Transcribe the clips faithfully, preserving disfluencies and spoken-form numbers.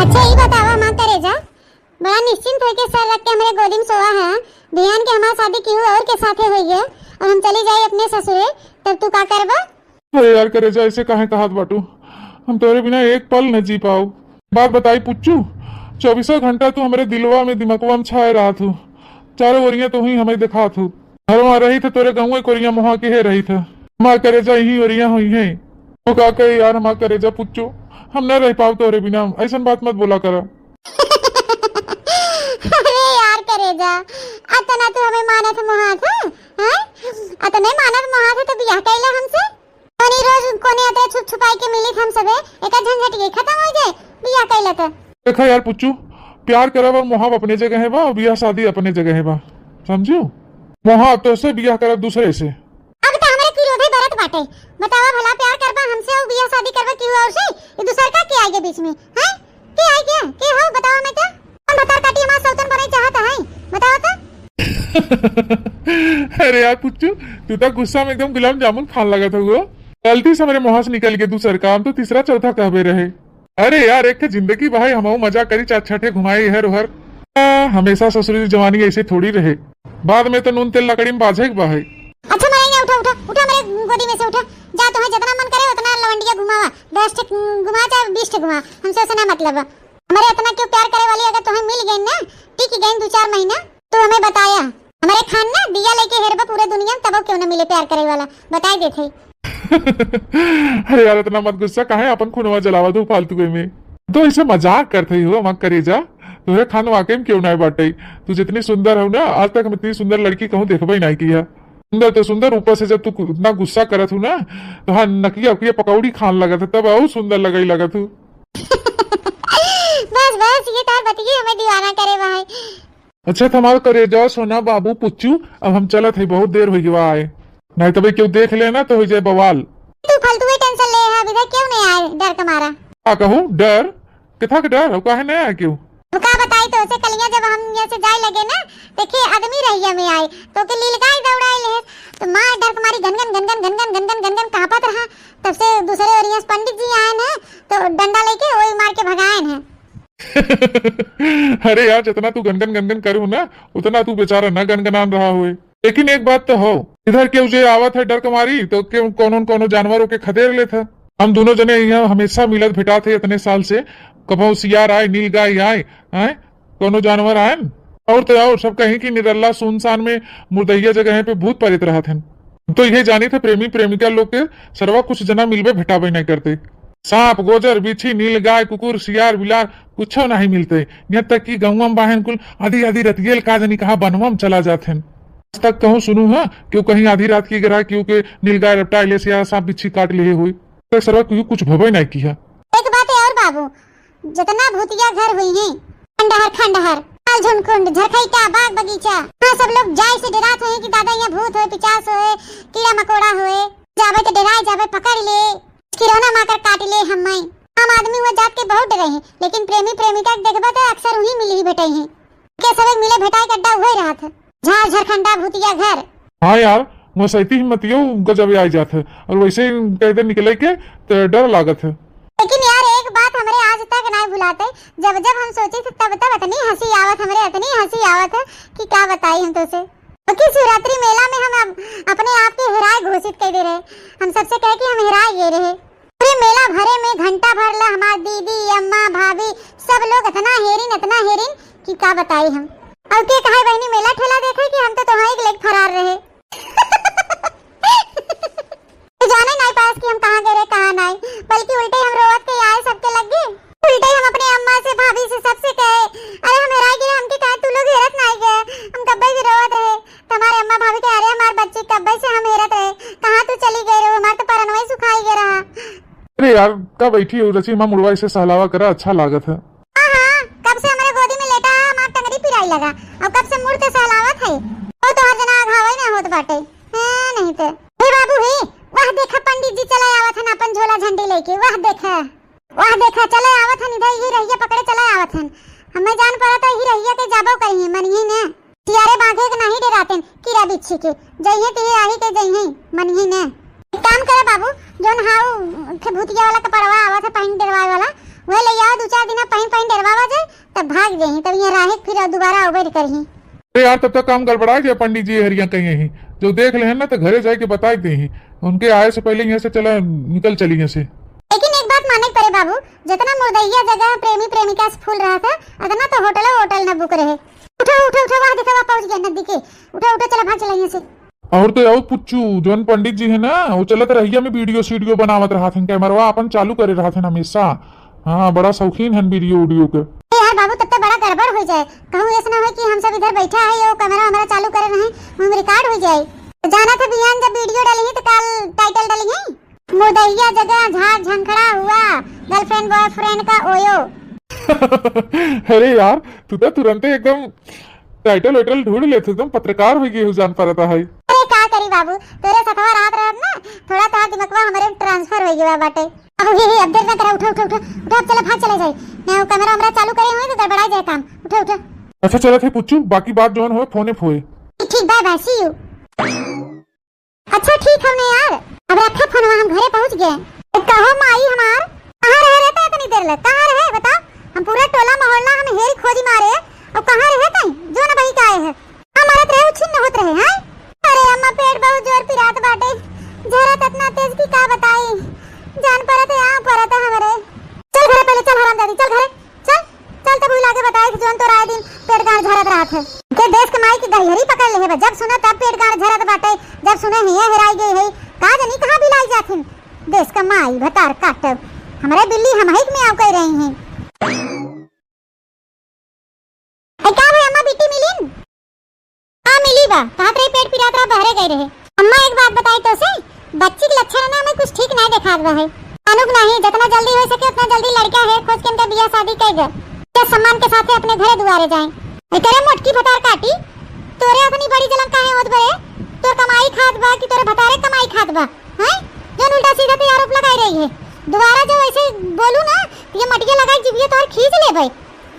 अच्छा, ई बतावा हमार करेजा, बड़ा निश्चिंत होके सर रख के हमरे गोदी में सोवा है, बिहान के हमार शादी केहू और के साथे होइए और हम चली जाई अपने ससुरे, तब तू का करबा? अरे यार करेजा, ऐसे काहे कहत बाटू? हम तोरे बिना एक पल न जी पाऊ। बात बताई पुच्चू, चौबीसों घंटा तू हमरे दिलवा में, दिमकवा में छाए रहत हू, चारों ओरिया तू ही हमें देखात हू। घरवा रही थे तोरे गौवे कोरिया मोहा के है रही थे। हमार करेजा यही ओरिया हुई है। तो का कहे यार हमार करेजा पुच्चू, हम न रह पाऊ तोरे बिना, ऐसन बात मत बोला करा। अरे यार करेजा, अतना तू हमें मानत मोहात है, हैं? अतने मानत मोहात है तो बियाह कैला हमसे? कोनी रोज कोने अतरे छुप छुपाई के मिलित हम सबे, एकर झंझट ये खत्म हो जाए, बियाह कैला त। देखा यार पुच्चू, प्यार करब और मोहब अपने जगह है बा, और बियाह शादी अपने जगह है बा, समझू? मोहब तो से, बियाह करब दूसरे से। अब त हमरे विरोधे बरत बाटे। बतावा भला, प्यार करबा हमसे और बियाह शादी करबा केहू और से? ये दूसर का के आगे बीच में, हैं? के आई के? के हो? बतावा मैं क्या? कौन भतार काटी हमार सौतन बने चाहत है? बतावा तो। अरे यार पुच्चू, तू तो गुस्सा में एकदम गुलाब जामुन खान लगा था वो। गलती से हमरे मुंह से निकल के दूसर का, हम तो तीसरा चौथा कहबे रहे। अरे यार, एक ठे जिंदगी भाई, हमहू मजा करी, चार छठे घुमाई इहर उहर। आ, हमेशा ससुरी जवानी ऐसे थोड़ी रहे, बाद में तो नून तेल लकड़ी में बाझे के बा है। अच्छा मरेंगे, उठा, उठा, उठा, मेरे गोदी में से उठा। जा, तुम्हें जितना मन करे उतना लवंडिया घुमावा, दस ठे घुमा चाहे बीस ठे घुमा, हमसे उसे ना मतलब बा। हमरे इतना क्यों प्यार करे वाली अगर तुम्हें मिल गई ना, टिक गई दो चार महीना, तो हमें बताया। हमारे खान ना दिया लेके हेरबा पूरे दुनिया में, तबो क्यों ना मिले प्यार करे वाला, बताई देते। अरे यार, इतना मत गुस्सा, काहे अपन खूनवा जलावा तू फालतू में? तो इसे मजाक करते ही हो, मत करे जा। तुहरे खान वाकई में क्यों ना बाटे? तू जितनी सुंदर हो ना, आज तक हम इतनी सुंदर लड़की कहूँ देखबे नहीं किया। सुंदर तो सुंदर, ऊपर से जब तू इतना गुस्सा करत हूँ ना, तो हाँ, नकिया उकिया पकौड़ी खान लगत है, तब और सुंदर लगई लगत हूँ। बस, बस, ये तार बतिये हमें दीवाना करे भाई। अच्छा, तो हमार करेजा, सोना, बाबू, पुच्चू, अब हम चलत है, बहुत देर हो गवा आए, नहीं तबे क्यों देख लेना तो हो जाए बवाल। तू फालतू ही टेंशन ले है, अभी तक क्यों नहीं आए, डर के मारा। का कहूँ, डर? किथा के डर हो, काहे नहीं आए क्यों? अब का बताई तो उसे, कलिया जब हम यहाँ से जाए लगे ना, देखे आदमी रहिया में आए, तो के लीलगाय दौड़ाए ले, तो मार डर के मारी घनघन, घनघन, घनघन, घनघन, घनघन कांपत रहा। तब से दूसरे ओरिया से पंडित जी आए हैं, तो डंडा लेके वही मार के भगाए हैं। अरे यार, जितना तू गनगन गनगन करू ना, उतना तू बेचारा न गनगनान रहा होए। लेकिन एक बात तो हो, इधर केहू जे आवत है डर के मारी, तो केहू कौनो न कौनो जानवर ओके खदेड़ लेत है। हम दोनों जने यहाँ हमेशा मिलत भेटात है इतने साल से, कबहुँ सियार आए, नीलगाय आए, हैं, कौनो जानवर आए न, और तो और सब कहीं कि निरल्ला सुनसान में मुर्दहिया जगह पे भूत प्रेत रहत हैं। तो यह जानी थे प्रेमी प्रेमिका लोग के सरवा कुछ जना मिलबे भेटाबे नहीं करते। सांप, गोजर, बिच्छी, नीलगाय, कुकुर, सियार, बिलार, कुछो नहीं मिलते। यहाँ तक कि गौवा में बाहन कुल आधी आधी रतिये का जनी कहाँ बनवा में चला जात हैं। आज तक कहूँ सुनू है कि वो कहीं आधी रात की गिरा कि ओके नीलगाय लपटाए ले, सियार सांप बिच्छी काट ले हुई। तो सरवा क्यों कुछ भवे नहीं किया। एक बात है और बाबू, जितना भूतिया घर हुई हैं, खंडहर, खंडहर, लाल झुनखुंड, झरखैटा, बाग बगीचा, यहाँ सब लोग जाए से डरात हुए कि दादा यहाँ भूत होए, पिचास होए, कीड़ा मकोड़ा होए, जाबे तो डराए जाबे, पकड़ ले, खिलौना माकर काट ले हमें। आम आदमी हुआ जात के बहुत डरे हैं, लेकिन प्रेमी प्रेमिका के देखबा तो अक्सर वहीं मिली ही भेटे हैं। के सबे मिले भेटाए के अड्डा उहे रहत है। झार झरखंडा भूतिया घर। हाँ यार, वसैती हिम्मतियो गजब आइ जात है, और वैसे ही कह दे निकले के तो डर लागत है। लेकिन यार, एक बात हमरे आज तक नहीं भुलाते, जब जब हम सोचे थे तब तब इतनी हंसी आवत, हमरे इतनी हंसी आवत है कि का बताई हम तोसे। बाकी शिवरात्रि मेला में हम अप-, अपने आप के हेराए घोषित कर दे रहे, हम सबसे कहे कि हम हेराए गए रहे। पूरे मेला भरे में घंटा भर ला हमार दीदी, अम्मा, भाभी सब लोग इतना हेरिन, इतना हेरिन कि का बताई हम। और के कहे बहनी मेला ठेला देखे कि हम तो तोहाई के लेके फरार रहे। तो जाने नहीं पास कि हम कहाँ गए रहे, कहाँ नहीं, बल्कि उल्टे हम रोवत के आए सबके लग गए। उल्टे हम अपने अम्मा से, भाभी से, सबसे कहे, "अरे हम हेराए गए, हमके कहे तू लोग हेरत नहीं गए, हम कब्बे से रोवत रहे।" तो हमारे अम्मा भाभी कहे, "अरे हमार बच्ची, कब्बे से हम हेरत रहे, कहाँ तू चली गई रहो, हमार तो परनवा ही सुखाई गए रहा।" अरे यार, का बैठी हो रची, माँ मुड़वा इसे सहलावा करा, अच्छा लागत है। हाँ, हाँ, कब से हमारे गोदी में लेटा है, हमार टंगरी पिराई लगा, और कब से मुड़ के सहलावत है, वो तो हर जना अघावे ना होत बाटे। हाँ, नहीं तो। हे बाबू हे, वह देखा पंडित जी चले आवत हन अपन झोला झंडी लेके, वह देखा। वह देखा, चले आवत हन, इधर ही रहिया पकड़े चले आवत हन। हमें जान पड़ा तो ही रहिया के जाबो करिए, मनिए ने। सियारे बाघे के नहीं डराते, कीड़ा बिच्छी के। जइहे तिहे आही के जइहे, मनिए ने। एक काम करे बाबू, जोन हाउ थे भूतिया वाला कपड़वा आवत है, पहन डरवाए वाला, वह ले आओ, दू चार दिना पहिन पहिन डेरवावा जाए, तब भाग जाही, तब यहाँ राहे के फिर दोबारा अउबे न करही। अरे यार, तब तक काम गड़बड़ा गया, पंडित जी हरिया कहीं ही, जो देख लेहन ना तो घरे जाए के बताए देही, उनके आए से पहले यहाँ से चला निकल चली यहाँ से। लेकिन एक बात माने के परे बाबू, जितना मुर्दैया जगह प्रेमी प्रेमिका से फूल रहा था, उतना तो होटल होटल न बुक रहे। उठो उठो उठो, वहाँ देखा वहाँ पहुँच गया नदी के, उठो उठो चला भाग चला यहाँ से। और तो आओ पुच्चू, जौन पंडित जी है ना, वो चलत रहिया में वीडियो सीडियो बनावत रहत हैं, कैमरवा अपन चालू करे रहत हैं हमेशा। हाँ, बड़ा शौकीन हैं वीडियो उडियो के। ए यार बाबू, तब तो बड़ा गड़बड़ हो जाए, कहूँ ऐसा ना हो कि हम सब इधर बैठा है, ये कैमरा वैमरा चालू करे रहे, हम रिकॉर्ड हो जाए। तो जाना था बिहान जब वीडियो डाली है तो कल टाइटल डाली है, मुर्दैया जगह झाड़ झंखड़ा हुआ, गर्लफ्रेंड बॉयफ्रेंड का ओयो। अरे यार, तू तो तुरंते एकदम टाइटल वाइटल ढूंढ लेत, एकदम पत्रकार हो गई हो जान परता है। अरे का करी बाबू, तेरे सथवा रात रात ना थोड़ा तोहार दिमगवा हमरे में ट्रांसफर हो गया बाटे। अब हे, हे, अब देर ना करा, उठा उठा उठा उठा, अब चला भाग चला जाए, ना वो कैमरा वैमरा चालू करे हुए तो गड़बड़ा जाए काम। उठा उठा। अच्छा चलत है पुच्चू, बाकी बात जौन होए फोने पे होए। ठीक, बाय बाय, सी यू। अच्छा ठीक है ने यार, अब रखा फोनवा, हम घरे पहुँच गए। ए, कहो माई हमार, कहाँ रहे रहता इतनी देर ले, कहाँ रहे बताओ? हम पूरा टोला मोहल्ला हम हेरी खोजी मारे, अब कहाँ रहे तई? जो न बही का आए है, हम मरत रहे, उछिन्न होत रहे हैं। अरे अम्मा, पेट बहुत जोर पिरात बाटे, झरत इतना तेज की का बताई, जान परत है, आँव परत है हमरे। चल घरे पहले, चल हरामजादी, चल घरे। चल, चल तब उ लागे बताए कि जौन तोरा आए दिन पेट गाँड़ झरत रहत है। के देश के माई के गहिरी पकड़ ले है बा। जब सुने तब पेट गाँड़ झरत बाटे, जब सुने हिया हेराई गई है, का जनी कहाँ बिलाई जाथिन। देश का माई भतार काटब, हमरे बिल्ली हमहिक में आव कह रही हैं। ए, का भई अम्मा, बिट्टी मिलिन? हाँ, मिली बा। कहत रही पेट पिरात रहा, बहरे गई रहे। अम्मा, एक बात बताई तो से, बच्ची के लक्षण ना में कुछ ठीक नहीं देखात बा है। अनुक नहीं, जितना जल्दी हो सके उतना जल्दी लड़का हेर खोज के इनका बियाह शादी कर दे, इज्जत सम्मान के साथे अपने घरे दुआरे जाए। ए, तेरे मोटकी भतार काटी, तोरे अपनी बड़ी जलन काहे होत बरे? तोर कमाई खात बा कि तोरे भतारे कमाई खात बा? हैं? जौन उल्टा सीधा पे आरोप लगाई रही है। दोबारा जब ऐसे बोलू ना, तो ये मटिया लगाई जिबिया तोहर खींच लेबे।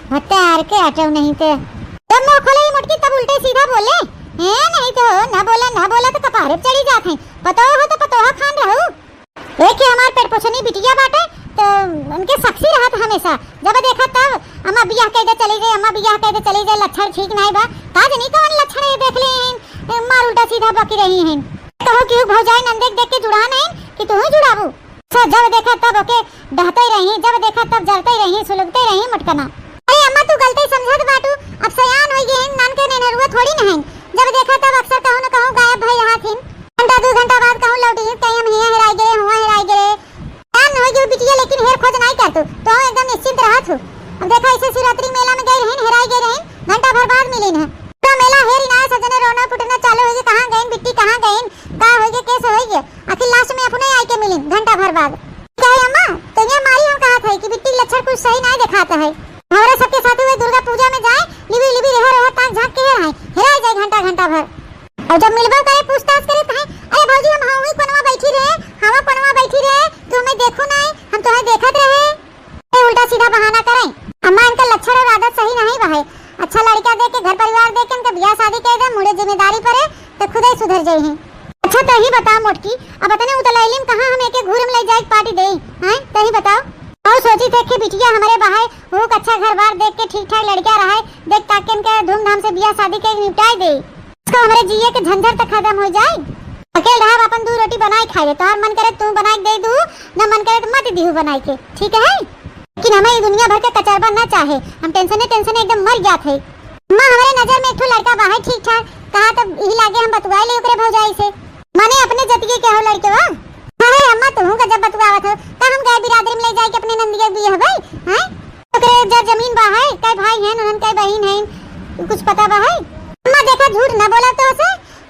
भतार के अटव नहीं ते। जब मुँह खोले ये मोटकी तब उल्टे सीधा बोले। हैं, नहीं तो ना बोला, ना बोला तो कपारे पे चढ़ी जात हैं। पतोह हो तो पतोह खान रहू। एक ही हमार पेट पोछनी बिटिया बाटे, तो उनके सक्सी रहत हमेशा। जब देखा तब, "अम्मा बियाह कह दे चली जाए, अम्मा बियाह कह दे चली जाए, लक्षण ठीक नहीं बा।" का जनी कौन लक्षण ये देख ले हैं, मार उल्टा सीधा बकी रही हैं। कहो कि उ भौजाई नंदे के देख के जुड़ा नहीं कि तू ही जुड़ाबू। अच्छा, जब देखा तब ओके डहते रही, जब देखा तब जरते रही, सुलगते रही मटकना। अरे अम्मा, तू गलती समझत बाटू, अब सयान होई गए हैं, नान के नेनरुआ थोड़ी न हैं। जब देखा तब अक्सर कहूँ न कहूँ गायब भई रहा थिन। घंटा दू घंटा बाद कहूँ लौटी, कहीं हम हियाँ हेराई गए, हुआँ हेराई गए। सयान होई गए बिटिया, लेकिन हेर खोज नहीं कर तू, तो एकदम निश्चिंत रहा तू। अब देखा ऐसे शिवरात्रि मेला में गए रहीन, हेराई गए रहीन, घंटा भर बाद मिलीन है। तो मेला हेरी ना सजने रोना पुटना चालू होई गए, कहाँ गईन बिट्टी, कहाँ गईन, का होई गए, कैसे होई गए। आखिर लास्ट में अपने आई के मिलिन घंटा भर बाद। क्या है अम्मा, तो ये मारी हम कहा था कि बिट्टी लक्षण कुछ सही नहीं दिखाता है। हमारे सबके साथ हुए दुर्गा पूजा में जाए, लिबी लिबी रहा रहा ताक झांक के हेराए, हेराए जाए घंटा घंटा भर। और जब मिलबो करे पूछताछ करे तो है, "अरे भौजी हम हाँ वही कोनवा बैठी रहे, हवा कोनवा बैठी रहे, तू हमें देखो नहीं, हम तुम्हें देखत रहे।" ए उल्टा सीधा बहाना करें। अम्मा इनका लक्षण और आदत सही नहीं बा है। अच्छा लड़का देख के घर परिवार देख के इनका बियाह शादी कर दे, मुड़े जिम्मेदारी परे तो खुदे सुधर जाई हैं। अच्छा तो ही बता मोटकी, अब इतने उतलैली में कहाँ हम एके घूर में ले जाए पार्टी दे, हैं? तो ही बताओ। और सोची थे कि बिटिया हमारे बहाए वो अच्छा घर बार देख के ठीक ठाक लड़का रहे, देख ताके इनके धूमधाम से बियाह शादी के निपटाए दे। इसको हमरे जिए के झंझट तक खत्म हो जाए। अकेल रहब अपन दू रोटी बनाए खाए दे, तोहर मन करे तू बनाए के दे दू, न मन करे तो मत दीहू बनाए के, ठीक है? लेकिन हमें ये दुनिया भर के कचरबा न चाहे, हम टेंशने टेंशने एकदम मर जात है। अम्मा हमरे नजर में एक ठो लड़का बा है ठीक ठाक, कहा तब यही लागे हम बतुआए ले ओकरे भौजाई से। माने अपने जतिये के हो लड़के बा। अरे अम्मा तू का जब बतुआवत हो, तब हम गए बिरादरी में ले जाए के अपने नंदिया के बियाह भाई, हैं? ओकरे जर जमीन बा है, कई भाई हैं, उन्हन कई बहिन हैं, कुछ पता बा है? अम्मा देखा झूठ न बोला तो से,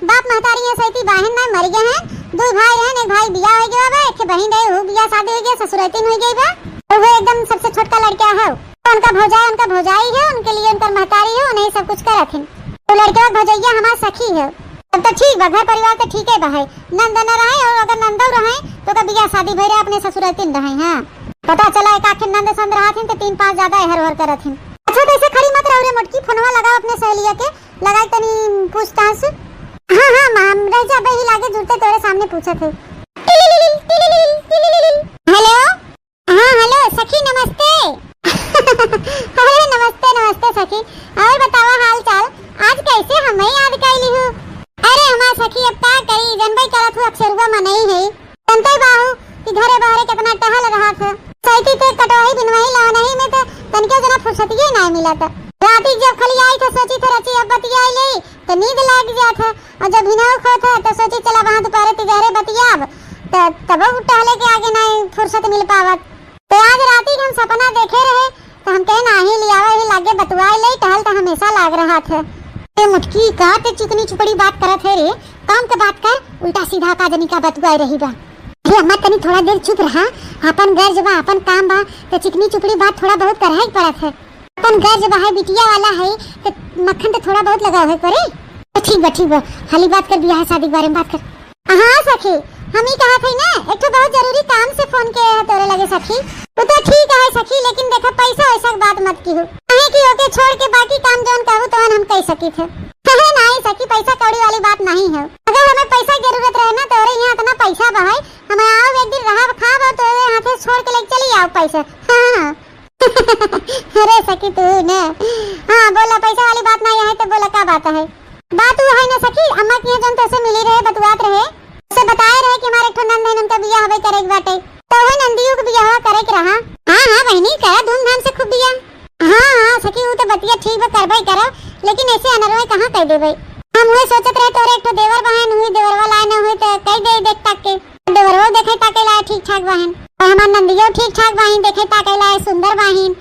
बाप महतारी है सैती बाहिन ना मर गए हैं, दो भाई हैं, एक भाई बियाह हो गया बा, एक बहिन रहे वो बियाह शादी हो गया, ससुरैतिन हो गई बा, और वो एकदम सबसे छोटका लड़का है, उनका भौजाई, उनका भौजाई है, उनके लिए उनकर महतारी है, उन्हें सब कुछ करत हैं। तो लड़का भौजैया हमार सखी है। तब तो ठीक बा, घर परिवार तो ठीक है बा है, नंद न रहे और अगर नंदो रहे तो का बियाह शादी भई रहे अपने ससुरैतिन रहे। हाँ पता चला एक आखिर नंद संद रहत हैं तो तीन पाँच ज्यादा एहर ओहर करत हैं। अच्छा तो ऐसे खड़ी मत रहो रे मोटकी, फोनवा लगाओ अपने सहेलिया के, लगाई तनी पूछताछ। हाँ हाँ माम, रह जा बही लागे जुड़ते तोरे सामने पूछत है। हेलो। हाँ हेलो, सखी नमस्ते। अरे नमस्ते, नमस्ते सखी। और बतावा हाल चाल, आज कैसे हमें याद कैली हू? अरे हमार सखी, अब का करी, जनबे करत हू, अक्सरुआ मनई है। जनते बाहू कि घरे बहरे कितना टहल रहत है। सैती ते कटवाही बिनवाही लावनही में तो तनिको जना फुर्सतिये नाय मिलत। राती जब खाली आई थे, सोची थे रची अब बतियाई ले, तो नींद लाग जात है। और जब भिनऊ खोत है, तो सोची चला वहाँ दोपहरे तिजहरे बतियाब, तो तबो टहले के आगे नाय फुर्सत मिल पावत। तो आज राती हम सपना देखे रहे, तो हम कहे नाही लियावा, ही लागे बतुआई ले, टहल तो हमेशा लाग रहत है। ए मुटकी, का ते चिकनी चुपड़ी बात करत है रे? काम के बात कर, उल्टा सीधा का जनी का बतुआई रही बा। अरे अम्मा, तनी थोड़ा देर चुप रहा, अपन गर्ज बा, अपन काम बा, तो चिकनी चुपड़ी बात थोड़ा बहुत करहे के पड़त है। अपन गर्ज बा है, बिटिया वाला है, तो मक्खन तो थोड़ा बहुत लगावे के पड़े। तो ठीक बा, ठीक बा, हाली बात कर, बियाह शादी के बारे में बात कर। हाँ सखी, हम ही कहत हई ना, एक ठो बहुत जरूरी काम से फोन के है तोरे लगे सखी। वो तो ठीक है सखी, लेकिन देखा पैसा वैसा के बात मत कीहू, काहे कि ओके छोड़ के बाकी काम जौन कहू तौन हम कह सकी थे। अरे नहीं सखी, पैसा कौड़ी वाली बात नहीं है। अगर हमें पैसा की जरूरत रहे ना, तोरे यहाँ इतना पैसा बा है, हम आओ एक दिन रहब खाब और तोरे हाथे छोड़ के लेके चली आओ पैसा। हाँ, हाँ। अरे सखी तू ने, हाँ बोला, पैसा वाली बात नहीं है तो बोला का बात है? बात वो है ना सखी, अम्मा के यहाँ जौन तोसे मिली रहे, बतुआत रहे, उसे बताए रहे कि हमारे एक ठो नंद है, उनका बियाह हवे करे के बाटे, तो वही नंदियों के बियाह करे के रहा। हाँ हाँ बहनी, करा धूमधाम से खूब बियाह। हाँ हाँ सखी, वो तो बतिया ठीक बा, करबे करा, लेकिन ऐसे अनरवे कहाँ कह देबे? हम वही सोचत रहे तोरे एक ठो देवर बहन हुई, देवरवा लाए न हुई तो कह दे देख तक के। देवरवो देखे ताके लाए ठीक ठाक बाहिन, और हमार नंदियो ठीक ठाक बाहिन, देखे ताके लाए सुंदर बाहिन।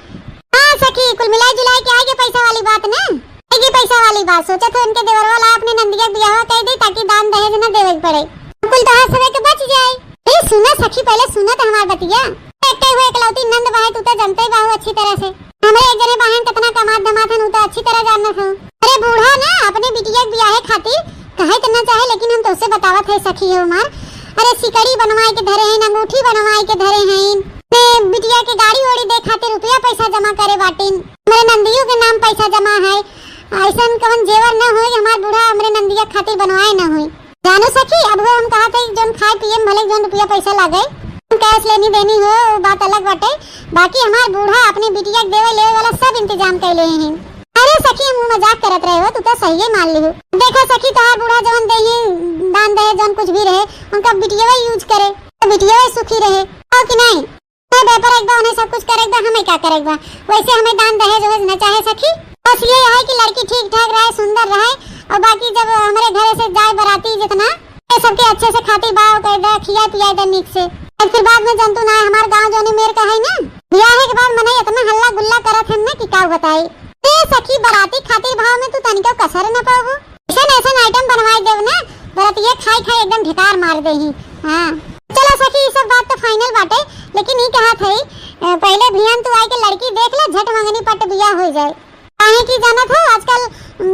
हाँ सखी, कुल मिलाई जुलाई के आइगे पैसा वाली बात ना, आइगे पैसा वाली बात। सोचत है उनके देवरवा लाए अपने नंदिया के बियाह कर दे, ताकि दान दहेज न देवे के पड़े, कुल दहेज सवे के बच जाए। ए सुना सखी, पहले सुना तो हमार बतिया। एक हुए इकलौती नंद बाहे, तू तो जानते बाहू अच्छी तरह से। हमरे एक जने बाहन कितना कमात धमात हन, उ तो अच्छी तरह जानत हूँ। अरे बूढ़ा ना अपने बिटिया के बियाहे खातिर कहे त ना चाहे, लेकिन हम तोसे बतावत है सखी हो हमार। अरे सिकड़ी बनवाए के धरे हैं, अंगूठी बनवाए के धरे हैं, ने बिटिया के गाड़ी ओड़ी दे खातिर रुपया पैसा जमा करे बाटिन। हमरे नंदियों के नाम पैसा जमा है, ऐसन कवन जेवर न होई हमार बूढ़ा हमरे नंदिया खातिर बनवाए न होई। जानो सखी, अब वो हम कहा थे जौन खाए पिए में भले जौन रुपया पैसा लागे, हम कैश लेनी देनी हो, वो बात अलग बाटे, बाकी हमार बूढ़ा अपने बिटिया के देवे लेवे वाला सब इंतजाम कर ले हैं। अरे सखी, हम मजाक करत रहे हो, तू तो सही मान ली हो। देखो सखी, तोहार बूढ़ा जौन दे हैं, दान दे, जौन कुछ भी रहे, उनका बिटिया यूज करे, तो बिटिया सुखी रहे, हो कि नहीं? है व्यापार एक बा, उन्हें सब कुछ करे के बा, हमें का करे के बा? वैसे हमें दान दहेज वहेज न चाहे सखी, बस ये है कि लड़की ठीक ठाक रहे, सुंदर रहे, और बाकी जब हमारे घरे से जाए बराती जितना, ये सबके अच्छे से खातिर बाव कर दे, खिया पिया दे नीक से। एक फिर बाद में जंतु ना है, हमार गाँव जोनी मेर का है ना, बियाहे के बाद मने इतना हल्ला गुल्ला करत हन ना कि का बताई। ए सखी, बराती खातिर भाव में तू तनिको कसर न पाबू। ऐसन ऐसन आइटम बनवाई देव ना, बरतिया खाई खाई एकदम ढिकार मार देही। हाँ, चलो सखी, ई सब बात तो फाइनल बाटे, लेकिन ई कहत हई, अ, पहले भियान तू आए के लड़की देख ले, झट मंगनी पट बियाह हो जाए। काहे कि जानत हो, आजकल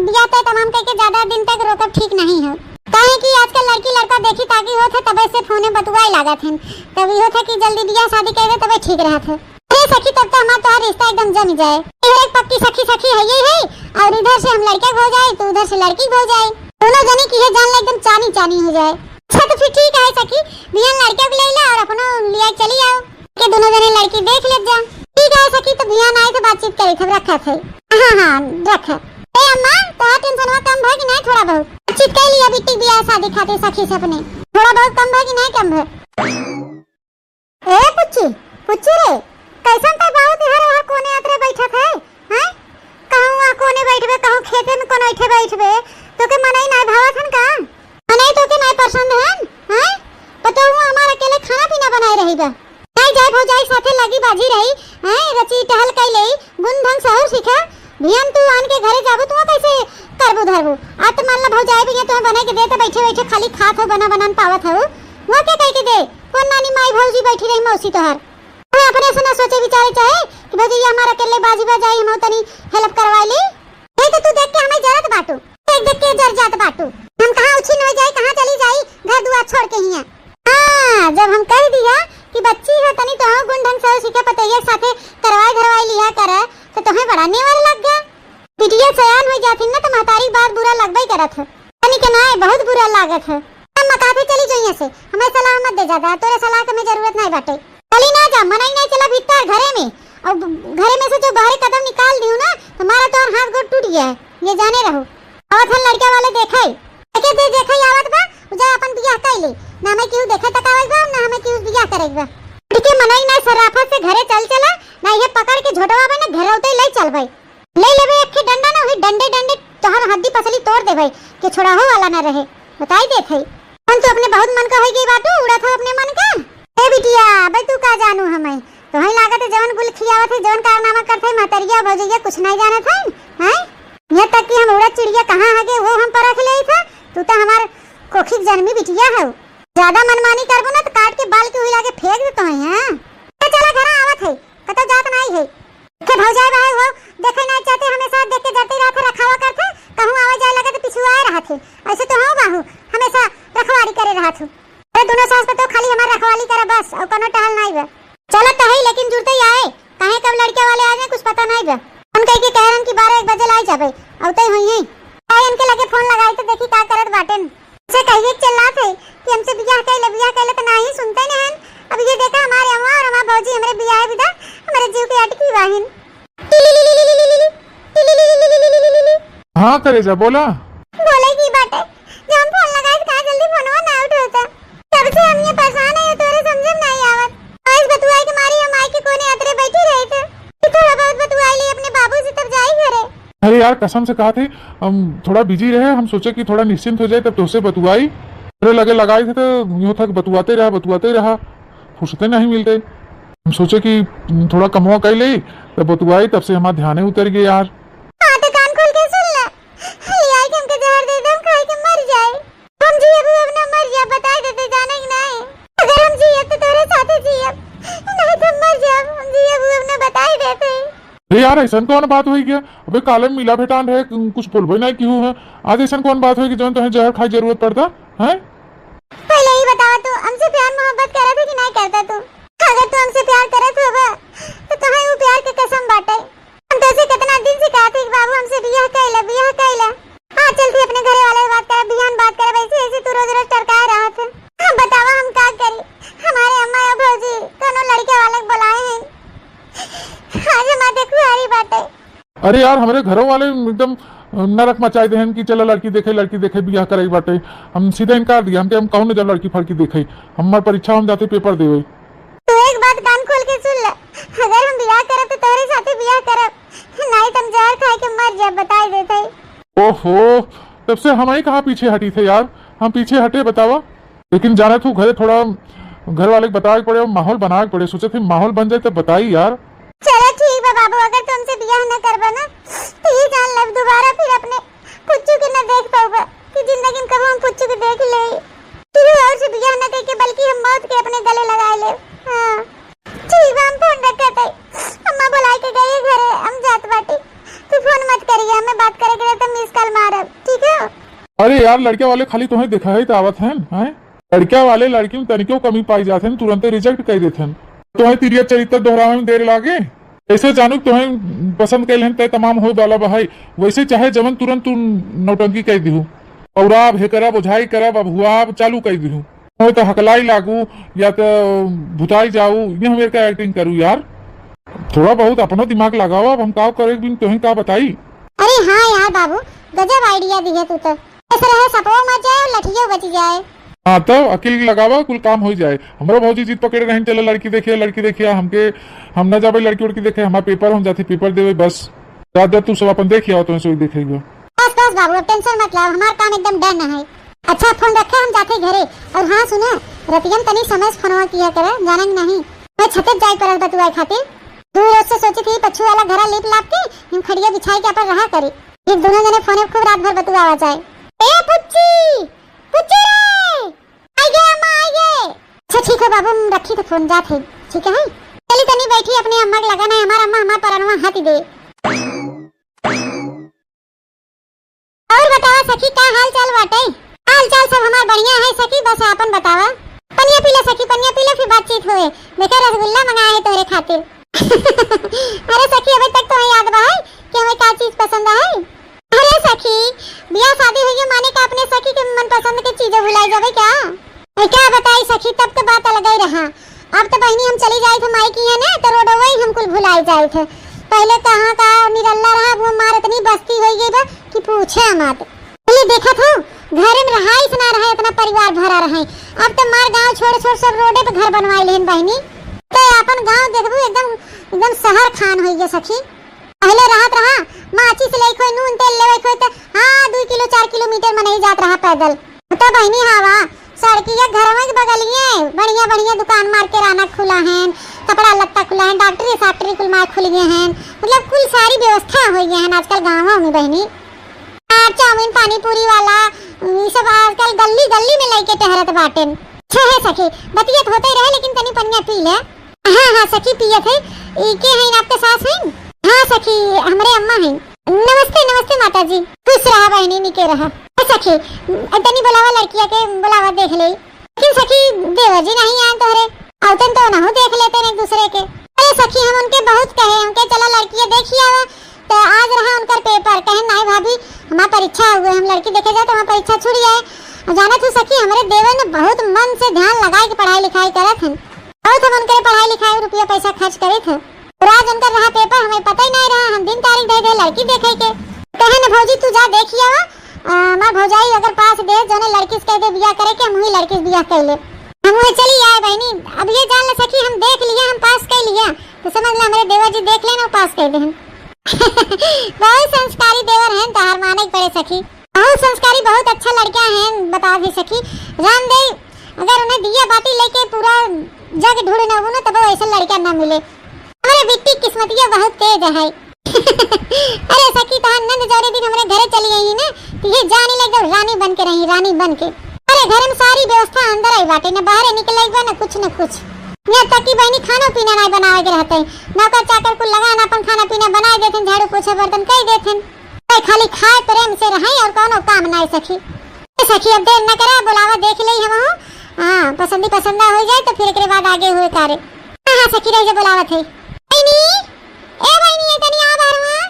बियाह तय तमाम करके ज्यादा दिन तक रोकब ठीक नहीं है। काहे कि आजकल लड़की लड़का देखी ताकी होत है, तबे से फोने बतुआए लागत हैं, तब ई होत है कि जल्दी बियाह शादी कर दे, तबे ठीक रहत है। अरे सखी, तब तो हमार तोहार रिश्ता एकदम जम जाए। इधर एक पक्की सखी सखी है ये है, और इधर से हम लड़का हो जाए तो उधर से लड़की हो जाए, दोनों जने की ये जान ले एकदम चानी चानी हो जाए। अच्छा तो फिर ठीक है सखी, बिहान लड़का को ले ला और अपनो लिया चली आओ, के दोनों जने लड़की देख ले जा। ठीक है सखी, तो बिहान आए तो बातचीत करी, तब रखा थे। हाँ हाँ, रखा। ए अम्मा, तोहार टेंशनवा कम भा कि नहीं थोड़ा बहुत? बातचीत कर लिया बिट्टी बियाह शादी खातिर सखी से अपने, थोड़ा बहुत कम भा कि नहीं कम भा? ए पुच्ची, पुच्ची रे, कैसन तै बाबू तिहार वहाँ कोने अतरे बैठत है, हैं? कहूँ वहाँ कोने बैठबे, कहूँ खेते में कोने बैठे बैठबे, तोके मनई नाय भावत हन का? मनई तोके नाय पसंद हन, हैं? पतोहू हमार अकेले खाना पीना बनाए रही बा। नाय जाए भौजाई साथे लगी बाजी रही, हैं? रची टहल कई लेई, गुण ढंग सहूर सीखा, भियान तू आन के घरे जाबू, तू कैसे करबू धरबू? आ तो मान ला भौजाई भी तुम्हें बने के दे, तो बैठे बैठे खाली खात हो, बना बनान पावत हो, वो क्या कह के दे? कौन नानी माई भौजी बैठी रही मौसी तोहार? तुम्हें अपने से ना सोचे विचारे चाहे कि भौजी ये हमारा अकेले बाजी बजाई, हम तनी हेल्प करवाई ली। ये तो तू देख के हमें जरत बाटू, देख देख के जर जात बाटू। हम कहाँ उछिन हो जाए, कहाँ चली जाई, घर दुआर छोड़ के हिया। हाँ, जब हम कह दिया कि बच्ची हो तनी तो गुण ढंग से सीखे पतैया के साथे करवाई धरवाई लिया करे, तो तुम्हें बड़ा नेवर लग गया। बिटिया सयान हो जाती ना तो महतारी बात बुरा लगबे करत है। तनी के नाय बहुत बुरा लागत है। हम मकाथे चली जइए से, हमें सलाह मत दे ज्यादा, तोरे सलाह के हमें जरूरत नहीं बाटे। चली ना जा, मनई नहीं चला भीतर घरे में। घरे में से जो बहरे कदम निकाल दिहू ना, तो मारा तोहर हाथ गोड़ टूट गया है, ये जाने रहू। आवत हन लड़का वाले देखे, देखे दे, देखे आवत बा, उ जा अपन बियाह कइ ले, ना हमें केहू देखे तक आवत बा, ना हमें केहू बियाह करे बा। उठ के मनई ना, सराफत से घरे चल चला, ना ये पकड़ के झोटवा में ना घरौते ले चल भाई। ले लेबे एक ठे डंडा ना, वही डंडे डंडे तोहर हड्डी पसली तोड़ देबे, के छोड़ाहो वाला ना रहे, बताई देत है। हम तो अपने बहुत मन का होई गई बाटू, उड़त हो अपने मन का। ए बिटिया, अबे तू का जानू हमें, तोहई लागत है जवन गुल खियावत है, जवन कारनामा करत है, महतरिया भौजैया कुछ नहीं जानत है, हैं? यहाँ तक कि हम उड़त चिड़िया कहाँ हगे वो हम परख ले था, तू तो हमार कोखी के जन्मी बिटिया हो। ज्यादा मनमानी करबो ना तो काट के बाल के हुई लागे फेंक दे तोहई, हाँ? ए, चला घरा आवत है, कतौ जात नहीं है। के भौजाई बहू हो, देखे नहीं चाहते, हमेशा देख के जरते रहत है, रखावा करत है, कहूँ आवे जाए लगे तो पिछुआए रहत है। ऐसे तो हो बहू, हमेशा रखवारी करे रहत हो। अरे दोनों सास तो खाली हमार रखवाली करे बस, और कोनो टहल नहीं बा। चलत तो है लेकिन जुड़ते ही आए, काहे कब लड़के वाले आ जाए कुछ पता नहीं बा। हम कह के कह रहन कि बारह एक बजे लाई जाबे, औते हुई है। आए इनके लगे फोन लगाई तो देखी का करत बाटेन। से कहिए के चिल्लात है कि हमसे बियाह कैले, बियाह कैले तो नाही सुनते नहीं हन। अब ये देखा हमारे अम्मा और हमार भौजी हमरे बियाह विदा हमरे जीव के अटकी बाहिन। हाँ करेजा बोला। बोले की बात है, जो हम फोन लगाए तो कहाँ जल्दी फोनवा ना उठाता। तब से हम ये परेशान है, तोरे समझे में नहीं आवत। आज बतुआई के मारी हम आई के कोने अतरे बैठी रहे थे कि थोड़ा बहुत बतुआई ली अपने बाबू से तब जाई घरे। अरे यार, कसम से कहा थे, हम थोड़ा बिजी रहे, हम सोचे कि थोड़ा निश्चिंत हो जाए, तब तोसे बतुआई। तेरे लगे लगाए थे, तो यूं था कि बतुआते रहा, बतुआते रहा, फुर्सते नहीं मिलते। हम सोचे कि थोड़ा कमवा कर ले, तब बतुआई, तब से हमारा ध्यान उतर गए यार। हाँ, तो कान खोल के सुन ले, ले आई के हमके जहर दे दे, हम खाए के मर जाए। हम जियब, उ अपना मर जाब, बताई देते, जाने कि नहीं? अगर हम जियब, तो तोरे साथे जियब, नहीं तो मर जाब। हम जियब, उ अपना बताई देते। अरे यार, ऐसन कौन बात होई गया? अबे काले मिला भेटान रहे, कुछ बोलबे नहीं किहू है। आज ऐसन कौन बात होई कि जौन तोहे जहर खाए जरूरत पड़ता है? पहले ही बतावा तू, हमसे प्यार मोहब्बत करत है कि नहीं करता तू? अगर तू हमसे प्यार करत होबा, तो तोहे वो प्यार के कसम बाटे। हम तोसे कितना दिन से कहत हई कि बाबू हमसे बियाह कइला, बियाह कइला। आज चलती अपने घरे वाले से बात करे, बिहान बात करे, वैसे ऐसे तू रोज रोज टरकाए रहत है। अब बतावा हम का करी? हमारे अम्मा या भौजी दोनों लड़के वाले के बुलाए हैं। आज हमारे देखो हारी बाटे। अरे यार, हमरे घरों वाले एकदम नरक मचाए देहन कि चला लड़की देखे, लड़की देखे, बियाह करे के बाटे। हम सीधा इनकार दिया, हमके हम कहूँ न जब लड़की फड़की देखे, हमार परीक्षा हम जाते पेपर देवे। तू एक बात कान खोल के सुन ले, अगर हम बियाह करब तो तोहरे साथे बियाह करब, नहीं तो हम जहर खाए के मर जाब, बताई देत हई। ओहो, तब से हम ही कहाँ पीछे हटी थे यार, हम पीछे हटे बतावा। लेकिन जाना तू घरे थोड़ा घर वाले के बतावे के पड़े, माहौल बनावे के पड़े, सोचे थे माहौल बन जाए तब बताई यार। चला ठीक बा बाबू, अगर तू हमसे बियाह न करबा ना तो ये जान ले दोबारा फिर अपने पुच्चू के न देख पाउबा कि जिंदगी में कबो हम पुच्चू के देख ले। फिर और से बियाह न करके बल्कि हम मौत के अपने गले लगा ले। हाँ ठीक बा, हम फोन रखत है, अम्मा बुलाए के गई है घरे, हम जात बाटी। तू फोन मत करिए, हमें बात करे के रहे तो मिस कॉल मारब, ठीक है? अरे यार, लड़किया वाले खाली तुम्हें देखा है तो आवत हैं, हैं? लड़किया वाले लड़की में तनिको कमी पाई जात हैं, तुरंते रिजेक्ट कर देते हैं। तुम्हें तिरिया चरित्र दोहरावे में देर लागे। ऐसे जानू कि तोहें पसंद कैल हन तय तमाम होए वाला बा है, वैसे चाहे जवन तुरंत तू नौटंकी कह दिहू, औराब, हेकरब, ओझाई करब, अब हुआब चालू कह दिहू। होए तो हकलाई लागू या तो भुताई जाऊ, ये हम का एक्टिंग करू यार। थोड़ा बहुत अपनो दिमाग लगाओ, अब हम का करे बिन तोहें का बताई। अरे हाँ यार बाबू, गजब आइडिया दिहे तू तो। ऐसे रहे सपवा मर जाए और लठियो बच जाए। हाँ, तो अकिल लगावा, कुल काम हो जाए। हमरो भौजी जिद पकड़े रहन, "चलो लड़की देखिए, लड़की देखिए।" हमके, हम ना जाबे लड़की उड़की देखे, हमार पेपर, हम जाते पेपर देवे, बस। जा, जा, तू सब अपन देखिए, आओ, तुम्हें सोई देखेगा। बस, बस बाबू, अब टेंशन मत लाओ, हमार काम एकदम डन है। अच्छा, फोन रखे, हम जाते घरे। और हाँ, सुनो, रतियन तनी समय से फोनवा किया करे, जाने नहीं, मैं छते जाए पड़ल बतुआए खातिर। दू रोज से सोची थी, पछू वाला घरा लीप लाप के, हम खड़िया बिछाए के अपन रहा करी। ये दोनों जने फोने खूब रात भर बतुआवा जाए। ए पुच्ची, पुच्ची रे, आई गे अम्मा, आई गे। अच्छा ठीक है बाबू, हम रखी थे फोन, जात है, ठीक है? चली तनी बैठी, अपने अम्मा के लगा नहीं, हमार अम्मा हमार परनवा हाथ दे। और बतावा सखी, का हाल चाल बाटे? हाल चाल सब हमार बढ़िया है सखी, बस आपन बतावा। पनिया पी ले सखी, पनिया पी ले, फिर बातचीत होए। देखा रसगुल्ला मंगाए है तोहरे खातिर। अरे सखी, अबे तक तोहे याद बा है कि हमें का चीज पसंद है? अरे सखी, बियाह शादी हुई माने का अपने सखी के मनपसंद के चीजें भुलाई जाबे क्या? ए, का बताई सखी, तब तो बात अलग ही रहा। अब तो बहिनी हम चली जाई थे माई की है ना, तो रोडवा ही हम कुल भुलाई जाई। थे। पहिले कहाँ का निरल्ला रहा, अब मार इतनी बस्ती होइ गई बा कि पूछे मत। पहिले देखत हो, घरे में रहाइस ना रहे, इतना परिवार भरा रहे। अब तो मार गाँव छोड़ छोड़ सब रोडे पे घर बनवाइ लेहन बहिनी। तो अपन गाँव देखबू एकदम, एकदम शहर खान होइ गए सखी। पहिले रहत रहा, माचिस लेइके होई, नून तेल लेवे के होई तो हाँ, दू किलो चार किलोमीटर मनई जात रहा पैदल। तो बहिनी हवा, सड़किया घरवा के बगलिए, बढ़िया बढ़िया दुकान मार किराना खुला है, कपड़ा लत्ता खुला है, डॉक्टरी साक्टरी कुल मार खुल गए हैं, मतलब कुल सारी व्यवस्था होइ गए हैं आजकल गाँवों में बहिनी। आ, चाउमीन पानी पूरी वाला, ई सब आजकल गल्ली गल्ली में लइके टहरत बाटेन। अच्छा है सखी, बतियत होते रहे लेकिन तनी पनिया पी ले। हाँ, हाँ सखी, पियत है। ई के हैं, आपके सास हैं? हाँ सखी, हमरे अम्मा हैं। नमस्ते, नमस्ते माता जी। खुश रहा बहिनी, निके रहा। ए सखी, तनी बुलावा लड़किया के, बुलावा देख ले। लेकिन सखी, देवर जी नहीं आए तोहरे, औतन तो नहु देख लेते एक दूसरे के। अरे सखी, हम उनके बहुत कहे, हमके चला लड़किया देखी आवा, तो आज रहा उनकर पेपर, कहे नाई भाभी, हमार परीक्षा हुए, हम लड़की देखे जाए तो हमार परीक्षा छूट जाए। और जानत हो सखी, हमरे देवर ने बहुत मन से ध्यान लगाए के पढ़ाई लिखाई करत हैं। बहुत हम उनके पढ़ाई लिखाई में रुपया पैसा खर्च करित है। रात उनकर रहा पेपर, हमें पता ही नहीं रहा, हम दिन तारीख दे दे लड़की देखे के। कहे न भौजी, तू जा देखी आवा, आ, हमार भौजाई अगर पास दे, जोने लड़की से कह दे बियाह करे के, हम वही लड़की से बियाह कर ले। हम वही चली आए बहिनी। अब ये जान ले सखी, हम देख लिया, हम पास कर लिया, तो समझ ले हमरे देवर जी देख लेना, पास कर दे हम। बहुत संस्कारी देवर हैं तोहार, माने के पड़े सखी। बहुत संस्कारी, बहुत अच्छा लड़का है, बता दी सखी। जान दे, अगर उन्हें दिया बाती लेके पूरा जग ढूंढ ना हो ना, तब ऐसा लड़का ना मिले। हमरे बिट्टी किस्मतिया बहुत तेज है। अरे सखी, तोहार नंद जौरे दिन हमरे घरे चली आई ना, तो ये जानी ले एकदम रानी बन के रही, रानी बन के। अरे घर में सारी व्यवस्था अंदर आई बाटे, न बाहरे निकले बा, न कुछ न कुछ। यहाँ तक कि बहिनी खाना पीना नहीं बनावे के रहते, नौकर चाकर कुल लगा ना अपन खाना पीना बनाए देथिन, झाड़ू पोछा बर्तन कर देथिन। ए, खाली खाए प्रेम से रहे और कोनो काम नाई सखी। ए सखी, अब देर न करा, बुलावा देख ले हम। हाँ, पसंदी पसंदा हो जाए तो फिर एकरे बाद आगे हुए कार्य। हाँ, हाँ सखी, रह जा, बुलावत है। बहिनी, ए बहिनी, ए तनी आ बाहर में।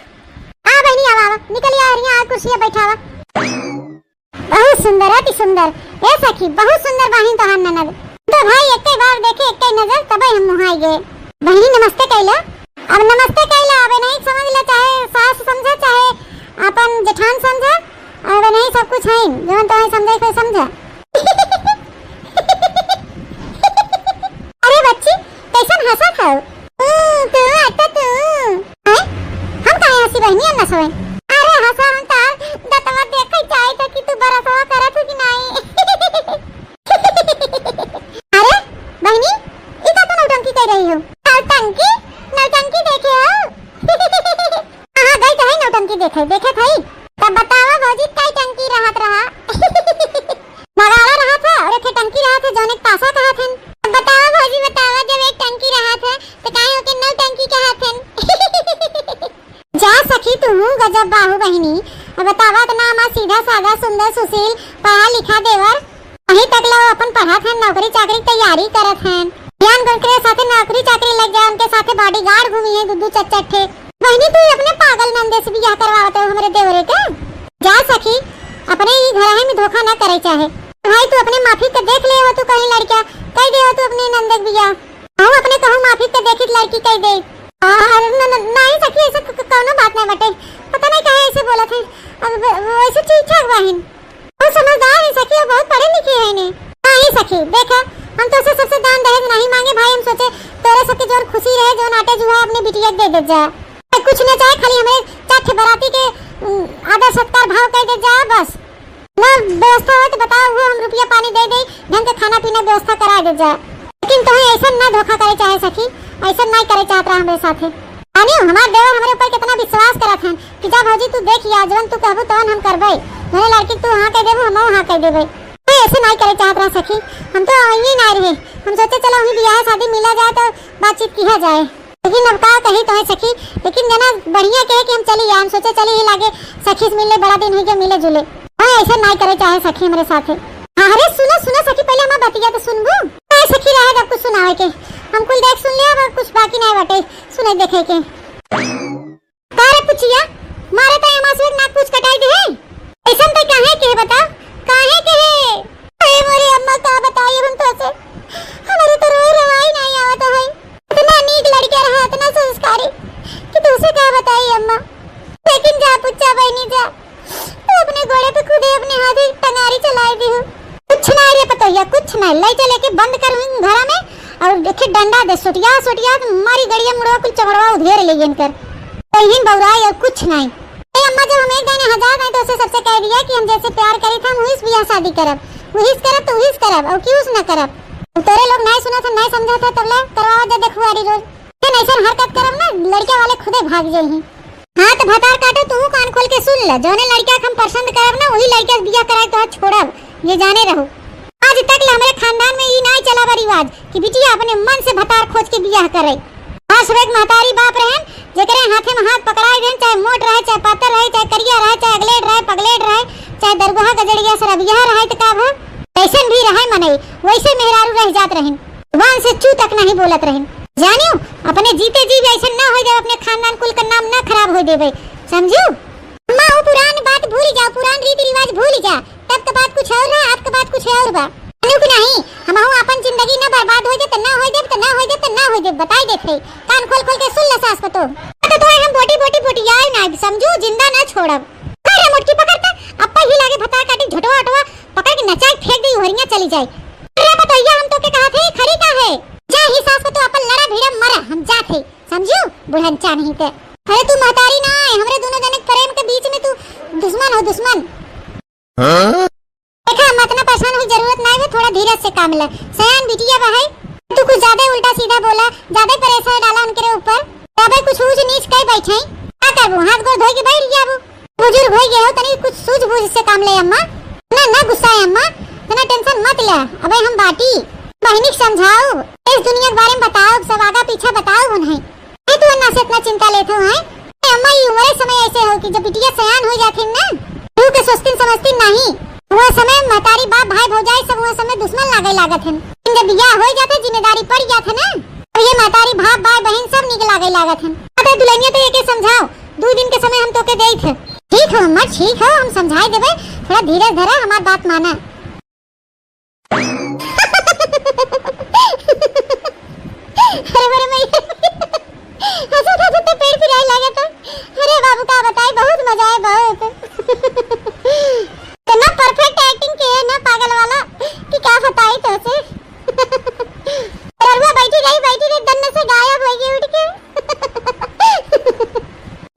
आ बहिनी, आवा, आवा, निकल आ, हरिया आ, कुर्सी पे बैठावा। बहुत सुंदर, अति सुंदर। ए सखी, बहुत सुंदर बाहिन तोहार ननद। तो भाई, एक बार देखे, एक नजर, तबे हम मुहाई गए। बहिनी, नमस्ते कैला। अब नमस्ते कैला, अब नहीं समझ ले, चाहे सास समझा, चाहे अपन जेठान समझा, अब नहीं सब कुछ है, जवन तो है समझे, कोई समझा। अरे बच्ची, कैसन हंसत हौ? हम्म, तू, अच्छा तू। हैं? हम काहे हंसी बहिनी, हम ना सोए। अरे हंसा हम तार दतवा देखे चाहे तो कि तू बरसवा करत हो कि नहीं। अरे बहिनी, ई का तू नौटंकी कर रही हो? नौटंकी? नौटंकी देखे हो? हाँ, गई तो है नौटंकी देखे, देखे भाई। तब बतावा भौजी, काई टंकी रहत रहा? नगाड़ा रहत है और एक टंकी रहत है, जौने ताशा कहत हन। तब बतावा भौजी, बतावा, जब एक टंकी रहत है, तो काहे ओके नौटंकी कहत हन? जा सखी, तू हूँ गजब बाहू बहिनी। अब बतावा, इतना हमार सीधा साधा, सुंदर, सुशील, पढ़ा लिखा देवर, अभी तक ला वो अपन पढ़त हन, नौकरी चाकरी की तैयारी करत हन। ज्ञान गुण के साथे नौकरी चाकरी लग जाए, उनके साथे bodyguard घूमी है दू दू चार चार ठे। बहिनी, तू अपने पागल नंदे से बियाह करवावत हो हमरे देवरे के? जा सखी, अपने ही घर में धोखा ना करे चाहे। भाई, तू अपने माफी के देख ले हो, तू कहीं लड़का कह दे हो तू अपने नंदे के बियाह। हम अपने कहूँ माफी के देखित लड़की कह दे। आ, न, न, नहीं सखी, ऐसे क-, क-, कौनो बात नहीं बटे। पता नहीं काहे ऐसे बोलत है। अब व-, वैसे ठीक ठाक बहिन। बहुत समझदार है सखी, और बहुत पढ़े लिखे हैं ने। नहीं सखी, देख, हम तो से सबसे दान दहेज नहीं मांगे भाई, हम सोचे तोरे सबके जौन खुशी रहे, जौन आटे जुहा अपने बिटिया के दे दे जा। कुछ न चाहे, खाली हमें चार ठे बराती के, उम, आदर सत्कार भाव कर दे जा बस। ना व्यवस्था हो तो बताओ, वो हम रुपया पानी दे दे, ढंग के खाना पीना व्यवस्था करा दे जा। लेकिन तुम्हें ऐसा ना धोखा करे चाहे सखी, ऐसा ना करे चाहत रहा हमरे साथे। जानियो, हमार देवर हमरे ऊपर कितना विश्वास करत हन कि जा भौजी तू देख या, जवन तू कहबू तवन हम करबे। जौने लड़की तू हाँ कह देबू, हम हाँ कह देबे। कोई ऐसे ना करे चाहत रहा सखी, हम तो वहीं ना रहे। हम सोचे चलो वहीं बियाह शादी मिला जाए तो बातचीत किया जाए। लेकिन अब का कही तोहे सखी, लेकिन जना बढ़िया कहे कि हम चली आए, हम सोचे चली ही लागे सखी से मिले, बड़ा दिन हुई के मिले जुले। हाँ, ऐसा ना करे चाहे सखी हमरे साथे। अरे सुनो, सुनो सखी, पहले हमार बतिया तो सुनबू। ए सखी, रहे दे कुछ सुनावे के, हम कुल देख सुन लिया, अब कुछ बाकी नहीं बटे सुने देखे के। का रे पुछिया, मारे तो एमा से एक नाक पूछ कटाई दे है। ऐसन तो काहे के है बताओ, काहे के है? अरे मोरे अम्मा, का बताई हम तो से, हमारे तो रोए रवाई नहीं आवत है। इतना नीक लड़का रहा, इतना संस्कारी, अम्मा, लेकिन जा पुच्चा बहिनी जा, तू अपने गोड़े पे खुदे अपने हाथे टंगारी चलाइ दिहू। कुछ नाहीं रे पतोहिया, कुछ नाहीं। लइ चले के बंद कर हुई घरा में और देखे डंडा दे सोटिया सोटिया मारी गड़िया मुड़वा कुल चमड़वा उधेर ले इनकर। कहीं बौराई और कुछ नाहीं। ए अम्मा, जब हम एक दाने हजार नहीं तो उसे सबसे कह दिया कि हम जैसे प्यार करी था, हम उहिस बियाह शादी करब, उहिस करब तो उहिस करब और क्यों ना करब। तोरे लोग नाहीं सुनत है, नाहीं समझत है, तब ले करवावा दे देखुआरी रोज। फिर ऐसन हरकत करब ना, लड़किया वाले खुदे भाग जइहीं। हाँ, तो भतार काटो, तू कान खोल के सुन ले, जौने लड़किया के हम पसंद करब ना, वही लड़किया से बियाह कराए तो छोड़ब, ये जाने रहो। आज तक ले हमरे खानदान में ई नाहीं चला बा रिवाज कि बिटिया अपने मन से भतार खोज के बियाह करे। हाँ, सब एक महतारी बाप रहन, जेकरे हाथे में हाथ पकड़ाए देन, चाहे मोट रहे, चाहे पातर रहे, चाहे करिया रहे, चाहे अगलेट रहे, पगलेट रहे, चाहे दरगुहा गजड़िया सरबिया रहे, तो का भा? कैसन भी रहे मनई, वैसे मेहरारू रह जात रहन। जुबान से चू तक नहीं बोलत रहन। जानियो, अपने जीते जी भी ऐसन ना हो जाए, अपने खानदान कुल का नाम ना खराब हो देवे, समझू? अम्मा, वो पुरान बात भूल जा, पुरान रीति रिवाज भूल जा। तब का बात कुछ और रहा, अब का बात कुछ और बा। जानियो कि नहीं, हमहू अपन जिंदगी ना बर्बाद हो जाए, तो ना हो जाए, तो ना हो जाए, तो ना हो जाए, बताई देत है। कान खोल खोल के सुन ले सास पतोह। तो तोहे हम बोटी बोटी बोटियाए ना, समझू, जिंदा ना छोड़ब। अरे मोटकी पकड़ता, अब ही लागे भतार काटी झोटवा ओटवा पकड़ के नचाई फेंक दे, उहरिया चली जाए। अरे पतोहिया, हम तो के कहा थे, खड़ी का है? जा ही सास को तो अपन लड़ा भिड़ा मरा, हम जात है, समझू, बुढ़न चाह नहीं ते। अरे तू महतारी ना है, हमरे दोनों जने के प्रेम के बीच में तू दुश्मन हो, दुश्मन। हाँ? देखा, हम इतना परेशान होई जरूरत ना है, थोड़ा धीरज से काम ले। सयान बिटिया बा है, तू कुछ ज्यादा उल्टा सीधा बोला, ज्यादा प्रेशर डाला उनके ऊपर। अबे कुछ ऊंच नीच कई बैठे, का करबू? हाथ गोड़ धोई के बैठ जाबू। बुजुर्ग हो गए हो, तनी कुछ सूझबूझ से काम ले अम्मा। ना, ना गुस्सा है अम्मा, इतना टेंशन मत ले। अबे हम बाटी, बहिनी के समझाओ, इस दुनिया के बारे में बताओ, सब आगा पीछा बताओ उन्हें। ए तू अन्ना से इतना चिंता लेत हो, हैं? ए अम्मा, ई उम्र समय ऐसे हो कि जब बिटिया सयान हो जाथिन ना, तू के सोचतिन समझतिन नहीं। वो समय महतारी बाप भाई भौजाई सब वो समय दुश्मन लागे लागत हन। लेकिन जब बियाह हो जाते, जिम्मेदारी पड़ जात है ना, तो ये महतारी बाप भाई बहन सब निक लागे लागत हन। अबे दुल्हनिया तो एके समझाओ, दो दिन के समय हम तोके देइत है। ठीक हो अम्मा, ठीक हो, हम समझाई देबे, थोड़ा धीरज धरा, हमार बात माना। अरे मोरे मैया, हंसत हंसत तो पेट पिराए लागत है। अरे बाबू का बताई, बहुत मजा आए, बहुत। इतना परफेक्ट एक्टिंग के है ना पागल वाला कि का बताई तोसे। ररुआ बैठी रही, बैठी रही, दन्न से गायब हो गई उठ के।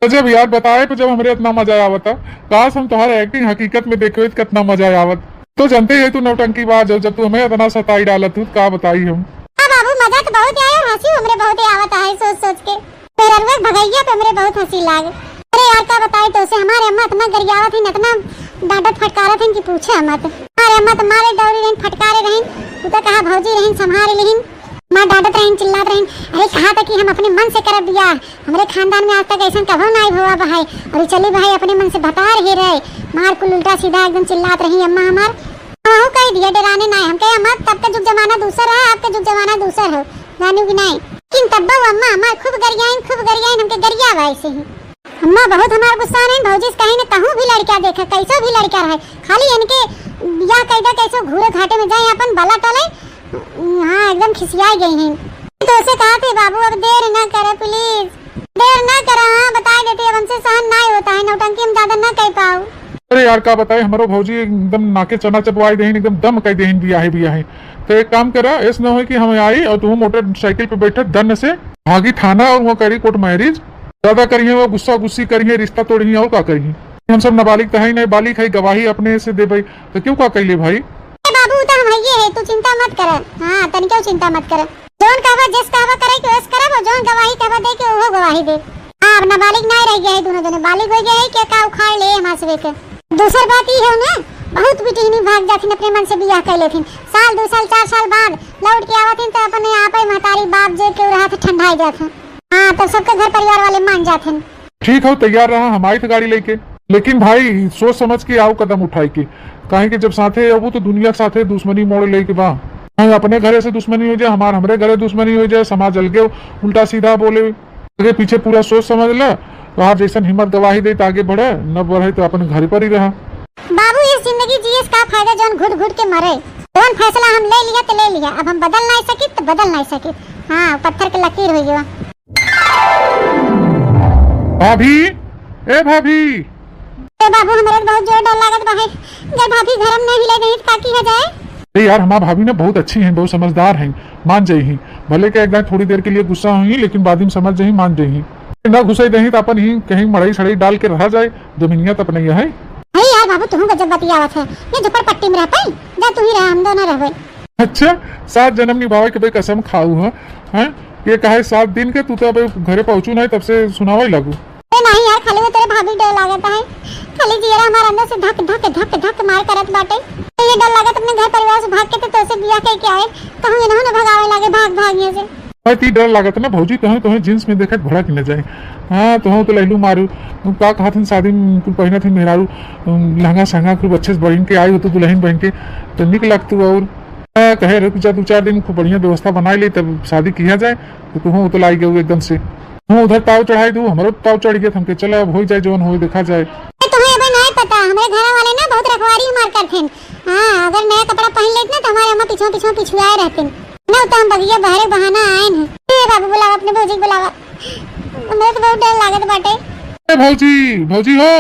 गजब यार, बताए पे जब हमरे इतना मजा आवता, काश हम तोहर एक्टिंग हकीकत में देखे तो कितना मजा आवत। तो जानते ही है तू नौटंकीबाज हो, जब तू हमें इतना सताई डालत हूँ, का बताई हम। हाँ बाबू, मजा तो बहुत आया और हंसी हमरे बहुत आवत है सोच सोच के। मेहररुआ के भगैया पे हमरे बहुत हंसी लाग। अरे यार, का बताई तोसे, हमारे अम्मा इतना गरियावत हैं, इतना डांटत फटकारत हैं कि पूछे मत। हमारे अम्मा तो मारे दौड़ी रहीन, फटकारे रहीन, उ तो कहा भौजी रहीन, संभारे लेहिन, मार डांटत रहीन, चिल्लात रहीन। अरे कहा था कि हम अपने मन से करब बियाह, हमरे खानदान में आज तक ऐसन कभो नाई हुआ बहाई। और ई चली बहाई अपने मन से भतार हे रहे, मार कुल उल्टा सीधा एकदम चिल्लात रही अम्मा हमार। हमहू कह दिया, डराने नाई हमके अम्मा, तब का जुग जमाना दूसर रहा, अब का जुग जमाना दूसर हो, जानू कि नाई। लेकिन तब्बो अम्मा हमार खूब गरियाइन, खूब गरियाइन, हमके गरिया बा ऐसे ही। अम्मा बहुत हमार गुस्सा नहीं, भौजी से कहीं ने कहूँ भी लड़का देखे, कैसो भी लड़का रहे, खाली इनके बियाह कैदा कैसो घूरे घाटे में जाए, अपन बला टले, हाँ, एकदम खिसियाई गई हैं। तो उसे कहा थे, "बाबू, अब देर ना करे, प्लीज, देर ना करा, हाँ, बताई देते, अब हमसे सहन नहीं होता है, नौटंकी हम ज्यादा ना कर पाओ।" अरे यार, का बताए, हमारो भौजी एकदम नाके चना चबवाई देहिन, एकदम दम कह देहिन, बियाहे, बियाहे। तो एक काम करा, ऐस ना हो कि हम आई और तू मोटरसाइकिल पे बैठे दन्न से भागी थाना और वो करी कोर्ट मैरिज। ज्यादा करिए वो गुस्सा गुस्सी करिए, रिश्ता तोड़िए और का करिए। हम सब नाबालिग तो है ही नहीं, बालिग है, गवाही अपने से देबे, तो क्यों का कैले भाई? ए बाबू, उ तो हम हइये है, तू चिंता मत कर। हाँ, तनिको चिंता मत कर। जौन कहबा, जस कहबा करे के, वस करब, और जौन गवाही कहबा दे के, ओहो गवाही दे। हाँ, अब नाबालिग नाई रह गया है, दोनों जने बालिग हो गया है, के का उखाड़ ले हमार सबे के। दूसर बात ई है ना, बहुत बिटिहनी भाग जाथिन, अपने मन से बियाह कर लेथिन, साल, दो साल, चार साल बाद लौट के आवथिन, तो अपने आप ही महतारी बाप जे के रहत ठंडाई जाथिन। हाँ, तब सबके घर परिवार वाले मान जाथिन। ठीक हो, तैयार रहा, हम आइत गाड़ी लेके। लेकिन भाई, सोच समझ के आओ कदम उठाए के, काहे कि जब साथे अबू तो दुनिया के साथे दुश्मनी मोड़ लेके बा। चाहे अपने घरे से दुश्मनी हो जाए, हमार हमरे घरे दुश्मनी हो जाए, समाज अलगे उल्टा सीधा बोले, आगे पीछे पूरा सोच समझ ले। तो आप जैसन हिम्मत गवाही दे तो आगे बढ़े, न बढ़े तो अपन घर पर ही रहा। बाबू, इस जिंदगी जिए से का फायदा जौन घुट घुट के मरे। जौन फैसला हम ले लिया तो ले लिया, अब हम बदल नहीं सकित तो बदल नहीं सकित। हाँ, पत्थर के लकीर हो गया। भाभी, ए भाभी। ए बाबू, हमरे तो बहुत जोर डर लागत बा है। अगर भाभी घर में नहीं ले गई तो का किया जाए? अरे यार, हमार भाभी ना बहुत अच्छी हैं, बहुत समझदार हैं, मान जाई ही। भले के एक दाई थोड़ी देर के लिए गुस्सा होई, लेकिन बाद में समझ जाई, मान जाई ही। ना घुसाई दही तो अपन ही कहीं मड़ई सड़ई डाल के रहा जाए, जमीनिया तो अपने ही है। अरे यार बाबू, तुहू गजब बतियावत है, ये झोपड़पट्टी में रह पाई? जा तू ही रहा, हम दोनों रहबे। अच्छा, सात जन्म निभावे के भाई कसम खाऊ है, हैं? ये कहे सात दिन के, तू तो अबे घरे पहुँचू नहीं, तब से सुनावे लागू। ए नहीं यार, खाली वो तोरे भाभी डर लागत है, खाली जियरा हमार अंदर से धक धक धक धक मार करत बाटे। तो ये डर लागत अपने घर परिवार से भाग के, तो तोसे बियाह कइके आए, कहूँ इन्हों ने भगावे लागे भाग भाग यहाँ से। भाई, ती डर लागत ना भौजी, तोहे, तोहे जींस में देखत भड़क न जाए। हाँ, तोहे तो लहलू मारू। तू का कहत हन, शादी में कुल पहिनत हन मेहरारू, उम, लहंगा सहंगा खूब अच्छे से बहिन के आई हो, तू दुल्हन बहिन के, तो निक लगतू। और हाँ, कहे रहे, "जा दो चार दिन खूब बढ़िया व्यवस्था बनाए ले, तब शादी किया जाए।" तो तू तो लाई गऊ एकदम से। तू उधर ताव चढ़ाई दू, हमरो ताव चढ़ गया, हमके चला अब हो जाए, जौन होए देखा जाए। ए, तुम्हें अबे नहीं पता, हमारे घर वाले ना बहुत रखवारी मार करथिन। हाँ, अगर नया कपड़ा पहन लेत ना तो हमारे अम्मा पीछे पीछे पिछुआए रहथिन। ना तो हम बगिया बहरे बहाना आए हैं। ए बाबू बुलावा, अपने भौजी के बुलावा, हमें तो बहुत डर लागत बाटे। ए भौजी, भौजी हो।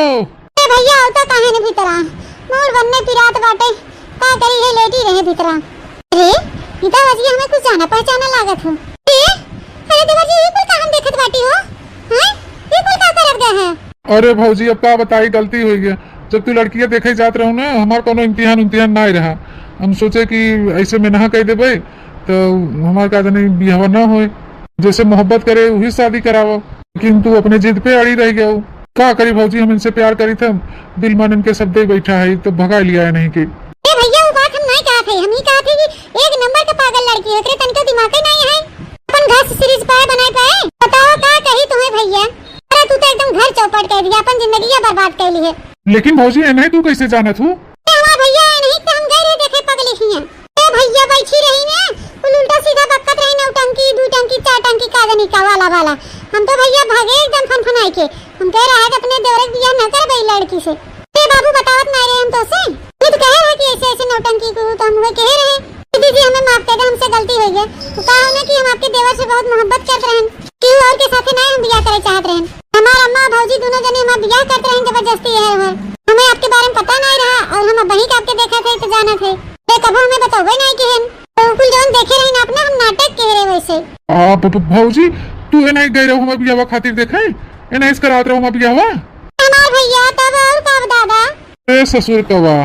ए भैया, आवता काहे न भीतरा? मूड़ बन्ने पिरात बाटे, का करी है, लेटी रहे भीतरा। अरे, ई तो भौजी हमें कुछ जाना पहचाना लागत हो। ए, अरे देवर जी, ई कुल का हम देखत बाटी हो? हैं? ई कुल का करत गए हैं? अरे भौजी, अब का बताई, गलती हो गया। जब तू लड़कियां देखे जात रहू ना, हमार कोनो इम्तिहान उम्तिहान ना रहा। हम सोचे कि ऐसे में नहा कह देबे, तो हमार का जाने बियाह ना होए। जैसे मोहब्बत करे, वही शादी करावा। लेकिन तू अपने जिद पे अड़ी रह गया हो। का करी भौजी, हम इनसे प्यार करी थे, दिल मन इनके सब दे बैठा है, तो भगा लिया है नहीं के। ए भैया, वो बात हम नहीं कहा थे, हम ही कहा थे कि एक नंबर का पागल लड़की है, एकरे तनिको दिमाग ही नहीं है। अपन घर से सीरीज पाए बनाए पाए, बताओ का कही तुम्हें भैया। अरे तू तो एकदम घर चौपट कर दिया, अपन जिंदगी बर्बाद कर ली है। लेकिन भौजी, ए नहीं तू कैसे जानत हूँ? ए हमार भैया, ए नहीं तो हम गए रहे देखे पगली हियाँ। ए भैया, बैठी रही ने, कुल उल्टा सीधा बकत रही, नौटंकी, दू टंकी, चार टंकी, का जानी का वाला वाला। हम तो भैया भागे एकदम फनफनाई के। हम कह रहा है कि अपने देवरे के बियाह न करबे ई लड़की से। ए बाबू, बतावत नहीं रहे हम तो से। ये तो कहे रहे कि ऐसे ऐसे नौटंकी को, तो हम वो कहे रहे। दीदी जी, हमें माफ कर दे, हमसे गलती हो गई। तो कहा ना कि हम आपके देवर से बहुत मोहब्बत करते रहन, कि और के साथे नहीं हम बियाह करे चाहत रहन। हमार अम्मा और भौजी दोनों जने हमार बियाह करते रहन जबरदस्ती है। हमें आपके बारे में पता नहीं रहा और हम अब वहीं के आपके देखा थे तो जाना थे। ये कबो हमें बतौबे नहीं किहन। तो कुल जौन देखे रही ना अपना, हम नाटक कह रहे वैसे। आ, ब-, ब-, भौजी, तू ए नहीं गए रहो हमार बियाहवा खातिर देखे? ए नहीं करावत रहो हमार बियाहवा? हमार भैया, तब और का दादा? ए ससुर कवा,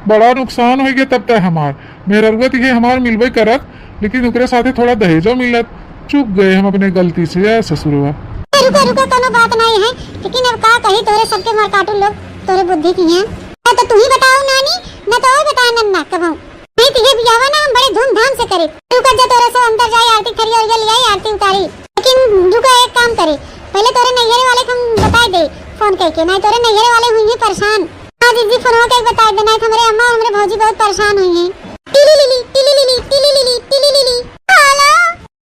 बड़ा नुकसान हो गया तब तक हमार। मेहररुआ तो ये हमार मिलबे करत, लेकिन ओकरे साथे थोड़ा दहेजो मिलत। चूक गए हम अपने गलती से, ए ससुरवा। ए, रुका, रुका, कोनो बात नहीं है, लेकिन अब का कही तोरे सबके मरकाटू लोग, तोरे बुद्धि की हैं। ना तो तू ही बताओ नानी, ना तो और बताए नन्ना कबहूँ। नहीं तो ये बियाहवा ना हम बड़े धूमधाम से करे। रुका जा, तोरे से अंदर जाए, आरती थरिया ओरिया ले आई, आरती उतारी। लेकिन रुका, एक काम करे, पहले तोरे नैहरे वाले को हम बताए दे फोन करके, नहीं तोरे नैहरे वाले हुई हैं परेशान। हाँ दीदी, फोनवा के बताए दे, नहीं तो हमरे अम्मा और हमरे भौजी बहुत परेशान हुई हैं। टिली लिली, टिली लिली, टिली लिली, टिली लिली। हेलो।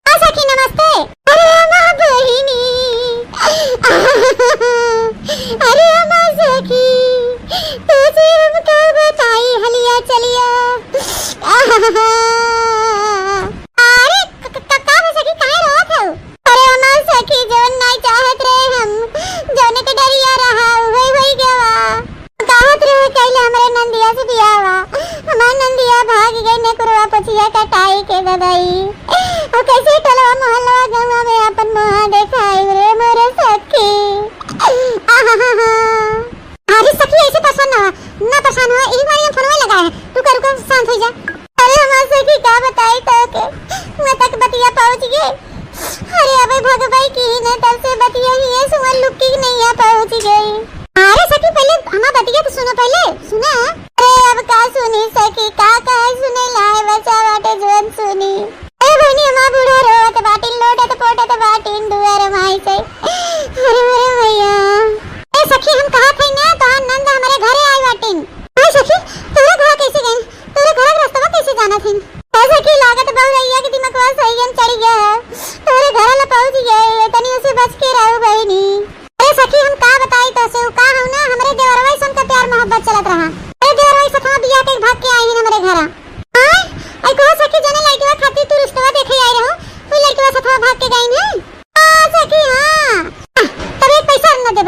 हाँ सखी, नमस्ते। अरे हमार बहिनी। अरे हमार सखी, तुझे हम का बताई हलिया चलिया। अरे क-, क-, क-, का हो सखी, काहे रोत हऊ? अरे हमार सखी, जौन नाई चाहत रहे हम, जौने के डरिया रहा, उहे होई गवा। कहत रहे कइले हमरे नंदिया से बियाहवा, हमार नंदिया भाग गई ने कुरवा पोछिया कटाई के ददाई। और कैसे टोलवा मोहल्ला गौवा में अपन मुहा देखाई रे मोरे सखी। आहाहा। अरे सखी, ऐसे परेशान ना हो, ना परेशान हो, यही बार हम फोनवा लगाए हैं। रुका, रुका, शांत हो जा। अरे हमार सखी, का बताई तो के, मैं तक बतिया पहुँच गए। अरे अबे भगवाई की न तब से बतिया ही है, सुअर लुक्की नहीं आ पहुँच गई। अरे सखी, पहले हमार बतिया तो सुनो, पहले सुना। अरे अब का सुनी सखी, का कहे सुने लाए बचा बाटे जवन सुनी। ए बहिनी, हमार बूढ़ा रोत बाटिन, लोटत पोटत बाटिन दुआर माई से। अरे मोरे भैया। ए सखी, हम कहत हई ना, तोहार नंद हमरे घरे आई बाटिन। ए सखी, तोरे घर कैसे गई? तोरे घर के रस्तवा कैसे जानत हई? ए सखी, लागत बहुरैया के दिमगवा सही हम चढ़ गया है। तोरे घर ला पहुँच गए, तनी उसे बच के रहू बहिनी। अरे सखी, हम का बताई तो से, उ का हऊ ना, हमरे देवरवा से उनका प्यार मोहब्बत चलत रहा। अरे देवरवा से थोड़ा बियाह के भाग के आई हन हमरे घरा। हाँ?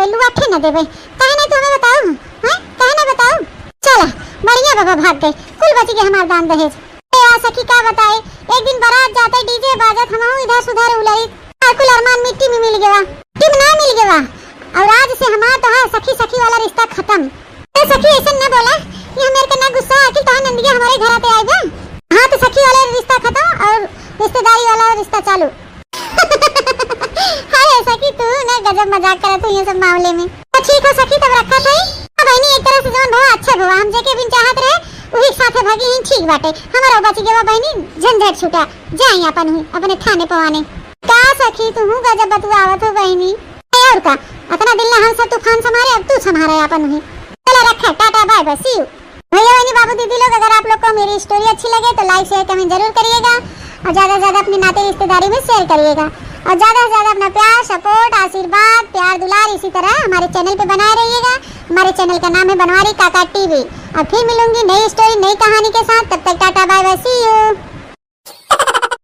लुआ ठे न देबे। काहे नहीं तू हमें बताऊ? हैं? काहे ना बताऊ? चला, बढ़िया बाबा भाग गए, कुल बच गए हमार दान दहेज। ए आ सखी का बताए, एक दिन बारात जाते डीजे बाजत हमहू इधर सुधर उलरी, और कुल अरमान मिट्टी में मिल गवा, मिट्टी में ना मिल गवा। और आज से हमार तो है सखी सखी वाला रिश्ता खत्म। ए सखी ऐसे न बोला, ये मेरे के ना गुस्सा आके कहा नंदिया हमारे घर आते आएगा। हाँ तो सखी वाला रिश्ता खत्म और रिश्तेदारी वाला रिश्ता चालू। हाय सखी तू ना गजब मजाक करत हूँ ये सब मामले में। तो ठीक हो सखी तब रखा था। हाँ बहनी एक तरह से जवन भवा अच्छा भवा, हम जेके बिन चाहत रहे वही के साथे भागी ही ठीक बाटे। हमारा बच गवा बहनी झंझट छूटा। जाई अपन हुई अपने थाने पवाने। का सखी तू हूँ गजब बतुआवत हो बहनी। ए, और का, इतना दिन ला हम सब तूफान संभारे, अब तू संभारे अपन हुई। चला रखा, टाटा बाय बाय, सी यू। भैया बहनी बाबू दीदी लोग अगर आप लोग को मेरी स्टोरी अच्छी लगे तो लाइक शेयर कमेंट जरूर करिएगा और ज्यादा से ज्यादा अपने नाते रिश्तेदारी में शेयर करिएगा और ज्यादा से ज्यादा अपना प्यार सपोर्ट आशीर्वाद प्यार दुलार इसी तरह हमारे चैनल पे बनाए रहिएगा। हमारे चैनल का नाम है बनवारी काका टीवी। और फिर मिलूंगी नई स्टोरी नई कहानी के साथ, तब तक टाटा।